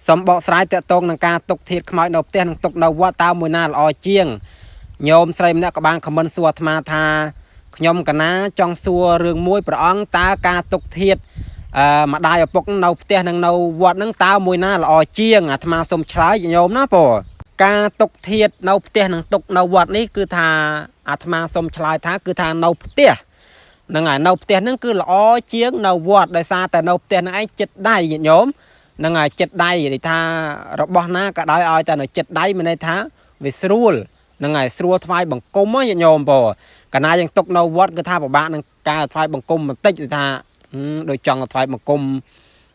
សូមបកស្រាយតាក់ទងនឹងការទុកធាតុខ្មោចនៅផ្ទះនិងទុកនៅវត្តតើមួយណាល្អជាងញោមស្រីម្នាក់ក៏បានខមមិនសួរអាត្មាថាខ្ញុំកណាចង់សួររឿងមួយព្រះអង្គតើការទុកធាតុអឺម្ដាយឪពុកនៅផ្ទះនិងនៅវត្តនឹងតើមួយណាល្អជាងអាត្មាសូមឆ្លើយញោមណាពោការទុកធាតុនៅផ្ទះនិងទុកនៅវត្តនេះគឺថាអាត្មាសូមឆ្លើយថាគឺថានៅផ្ទះហ្នឹងហើយនៅផ្ទះហ្នឹងគឺល្អជាងនៅវត្តដោយសារតែនៅផ្ទះហ្នឹងឯងចិត្តដៃញាតិញោមហ្នឹងហើយចិត្តដៃនិយាយថារបស់ណាក៏ដោយឲ្យតែនៅចិត្តដៃមានន័យថាវាស្រួលហ្នឹងហើយស្រួលថ្វាយបង្គំហ៎ញាតិញោមបងកាលណាយើងទុកនៅវត្តគឺថាពិបាកនឹងការថ្វាយបង្គំបន្តិចគឺថាដូចចង់ថ្វាយបង្គំ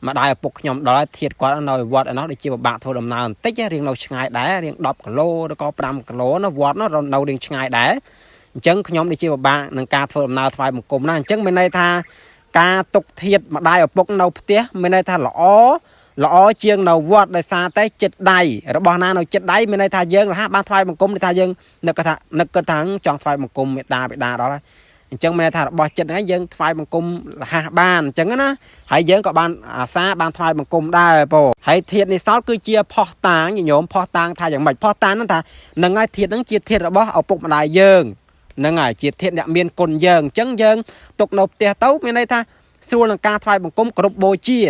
ម្ដាយឪពុកខ្ញុំដល់ហើយធាតគាត់នៅវត្តឯនោះដូចជាពិបាកធ្វើដំណើរបន្តិចរៀងនៅឆ្ងាយដែររៀង10គីឡូឬក៏5គីឡូណាវត្តនោះនៅរៀងឆ្ងាយដែរអញ្ចឹងខ្ញុំដូចជាពិបាកនឹងការធ្វើដំណើរថ្វាយបង្គំណាអញ្ចឹងមានន័យថាការទុកធាតម្ដាយឪពុកនៅផ្ទះមានន័យថាល្អល្អជាងនៅវត្តដោយសារតែចិត្តដៃរបស់ណានៅចិត្តដៃមានន័យថាយើងរហ័សបានថ្វាយបង្គំន័យថាយើងនឹកថានឹកគិតថាចង់ថ្វាយបង្គំមេដាបិតាដល់ហើយអញ្ចឹងមានន័យថារបស់ចិត្តហ្នឹងយើងថ្វាយបង្គំរហ័សបានអញ្ចឹងណាហើយយើងក៏បានអាសាបានថ្វាយបង្គំដែរបងហើយធាតនេះសោតគឺជាផោះតាងញោមផោះតាងថាយ៉ាងម៉េចផោះតាងហ្នឹងថាហ្នឹងហើយធាតហ្នឹងជាធាតរបស់ឪពុកម្ដាយយើងហ្នឹងហើយជាធាតអ្នកមានគុណយើងអញ្ចឹងយើងទុកនៅផ្ទះទៅមានន័យថាស្រួលនឹងការថ្វាយបង្គំគ្រប់បូជា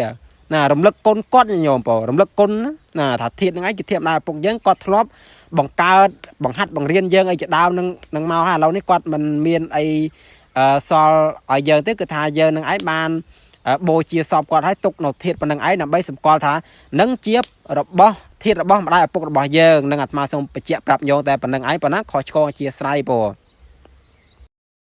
ណារំលឹកគុណគាត់ញោមបងរំលឹកគុណណាថាធាតហ្នឹងឯងជាធាតម្ដាយឪពុកយើងគាត់ធ្លាប់បង្កើតបង្ហាត់បង្រៀនយើងអីជាដើមនឹងនឹងមកហើយឥឡូវនេះគាត់មិនមានអីសល់ឲ្យយើងទេគឺថាយើងនឹងឯងបានបូជាសពគាត់ឲ្យទុកនៅធាតប៉ុណ្្នឹងឯងដើម្បីសម្គាល់ថានឹងជារបស់ធាតរបស់ម្ដាយឪពុករបស់យើងនឹងអាត្មាសូមបញ្ជាក់ប្រាប់ញោមតែប៉ុណ្្នឹងឯងប៉ុណ្ណាខុសឆ្គងអធិស្ឋានពរ។